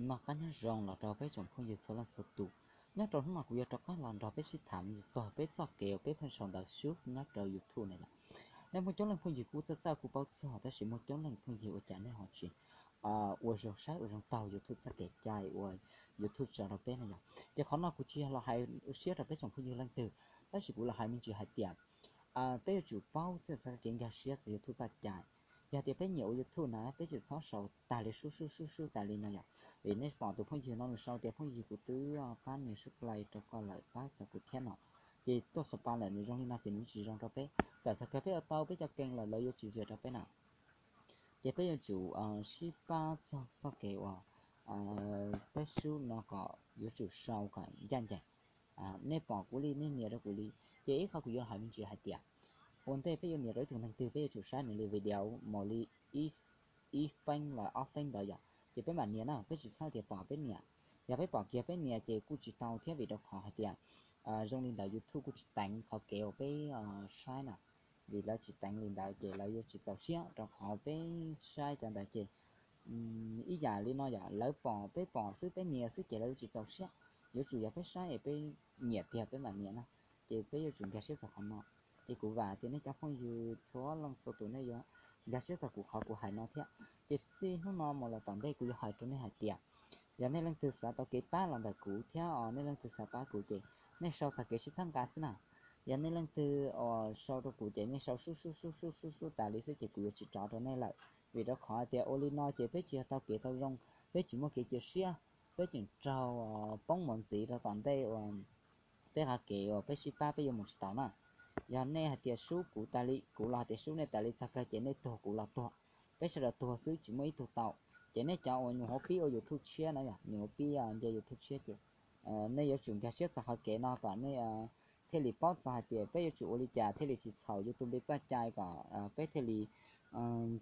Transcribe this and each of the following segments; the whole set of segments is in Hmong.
Noj qab nyob zoo los rau peb tsoom phooj ywg txhua leej txhua tus. Nyob rau hnub no kuv yuav rov qab los nrog peb sib tham txog peb txoj kev uas peb pheej sau ntawv sub nyob rau YouTube na yom. Nej muaj coob leej phooj ywg kuj txawj txawj kuj paub txog, tab sis muaj coob leej phooj ywg ua cas nej ho tsis ua zoo saib ua zoo taug YouTube txoj kev cai uas YouTube tso rau peb na yom. Ces qhov no kuv tsis yog los hais siab rau peb tsoom phooj ywg leej twg, tab sis kuv los hais me ntsis hais tias peb yuav tsum paub txog txoj kev nkag siab txog YouTube txoj cai. Yog tias peb nyiam ua YouTube na peb tsis txhob sau tas li sub sub sub sub tas li no yom. Vim nej pom tus phooj ywg no nws sau tias phooj ywg kuv twb pab nias subscribe rau koj lawm pab rau kuv thiab no, ces tuaj spam lawm nws zoo li no ces nws tsis zoo rau peb. Txawm txog kawg peb ua tau peb cov keeb lawm lawv yuav tsis zam rau peb na. Ces peb yuav tsum sib pab txog txoj kev uas peb sub no kom yuav tsum sau kom ncaj ncees. Nej pom kuv li nej nias rau kuv li. Ces ib qho kuv yuav hais me ntsis hais tias ua ntej peb yuav nias rau ib tug neeg twg peb yuav tsum saib nws li video mus li ib feeb los ob feeb ntawd yom, ces peb mam nias na, peb tsis txhob tias pom peb nias. Yog peb pom kiag peb nias ces kuj tsis tau thiab, vim rau qhov hais tias zoo li ntawd YouTube kuj tsis teev qhov kev uas peb saib na. Vim lawv tsis teev li ntawd ces lawv yuav tsis txaus siab rau qhov peb saib cov ntawd ces ib yam li no yom, lawv pom peb pom xwb peb nias xwb ces lawv yuav tsis txaus siab. Yuav tsum yog peb saib es peb nyiam tiag peb mam nias na. Ces peb yuav tsum nkag siab txog qhov no. Ces kuv vam tias nej cov phooj ywg txhua leej txhua tus nej yuav nkag siab txog kuv qhov kuv hais no thiab. Ces txij hnub no mus los tom ntej kuv yuav hais rau nej hais tias yog nej leej twg xav tau kev pab los ntawm kuv thiab os, nej leej twg xav pab kuv ces nej sau txog kev sib txhawb nqa xwb na. Yog nej leej twg uas sau rau kuv ces nej sau sub sub sub sub sub sub tas li xwb ces kuv yuav tsis rov rau nej lawm. Vim rau qhov tias ua li no ces peb tsis yog tau kev tau zoo, peb tsis muaj kev cia siab, peb tseem raug poob mus ntxiv rau tom ntej uas peb qhov kev uas peb sib pab peb yuav mus tsis tau na. Yog nej hais tias sub kuv tas li, kuv los hais tias sub nej tas li txog kawg ces nej tuag kuv los tuag, peb sawv daws tuag xwb tsis muaj ib tug tau. Ces nej cov uas nyuam qhuav pib ua YouTube tshiab na yom, nyuam qhuav pib nce YouTube tshiab ces nej yuav tsum nkag siab txog qhov kev no kom nej thiaj li paub txog hais tias peb yuav tsum ua li cas thiaj li tsis txhaum YouTube npe txoj cai kom peb thiaj li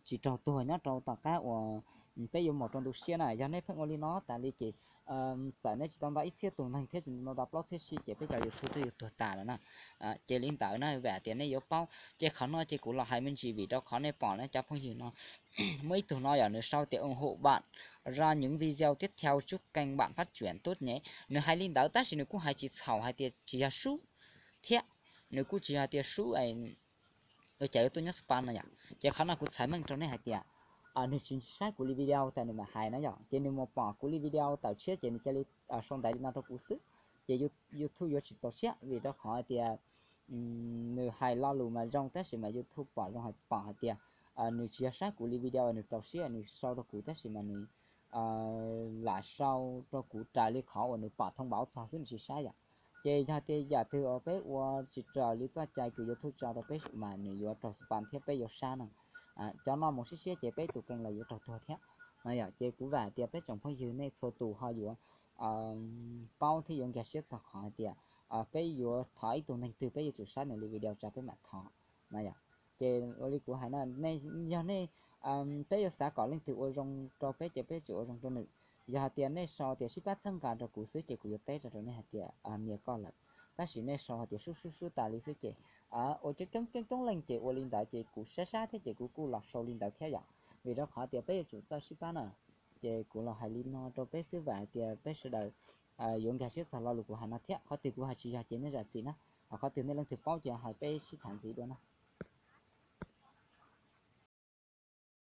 tsis raug tuag nyob rau tom qab uas peb yuav mus rau ntu siab na. Yog nej pheej ua li no tas li ces txawm nej tsis tau nto ib txhiab tus neeg thiab tsis tau nto plaub txhiab sib ces peb cov YouTube twb yuav tuag tas lawm na. Ces li ntawd na vam tias nej yuav paub. Ces qhov no ces kuv los hais me ntsis vim rau qhov nej pom na cov phooj ywg no, muaj ib tug no yog nws sau tias ủng hộ bạn ra những video tiếp theo chúc kênh bạn phát triển tốt nhé. Nws hais li ntawd tab sis nws kuj hais tsis txhaum hais tias tsis yog sub thiab, nws kuj tsis yog tias sub ua cas yuav tuaj nyob spam no yom. Ces qhov no kuv txhais meej rau nej hais tias nws tsis saib kuv li video tas nws mam hais na yom, ces nws mus pom kuv li video tawm tshiab ces nws cia li sau ntawv li no rau kuv xwb. Ces YouTube yuav tsis txaus siab vim rau qhov hais tias nws hais lo lus mas zoo tab sis mas YouTube pom zoo pom hais tias nws tsis yog saib kuv li video nws txaus siab nws sau rau kuv tab sis mas nws lam sau rau kuv raws li qhov uas nws pom thoob npauv txog xwb nws tsis saib yom. Ces yog tias yam twg uas peb ua tsis raws li txoj cai kws YouTube tso rau peb mas nws yuav raug spam thiab peb yuav sab na. Cov no mus siab siab ces peb tus kheej los yuav raug tuag thiab no yom. Ces kuv vam tias peb tsoom phooj ywg nej txhua tus ho yuav paub thiab yuav nkag siab txog qhov hais tias peb yuav thov ib tug neeg twg peb yuav tsum saib nws li video tso peb mam thov na yom. Ces ua li kuv hais no, yog nej, peb yuav xav kom leej twg ua zoo rau peb ces peb tsum ua zoo rau nws. Yog hais tias nej sau tias sib pab txhawb nqa rau kuv xwb ces kuv yuav teb rau rau nej hais tias nias koj lawm. Tab sis nej sau hais tias sub sub sub tas li xwb ces ua coob coob coob leej ces ua li ntawd ces kuv sab sab thiab ces kuv kuj los sau li ntawd thiab yom. Vim rau qhov tias peb yuav tsum txawj sib pab na. Ces kuv los hais li no rau peb xwb vam hais tias peb sawv daws yuav nkag siab txog lo lus kuv hais no thiab. Qhov twg kuv hais tsis yog ces nej zam txim na, ho qhov twg nej leej twg paub ces hais peb sib tham ntxiv dua na.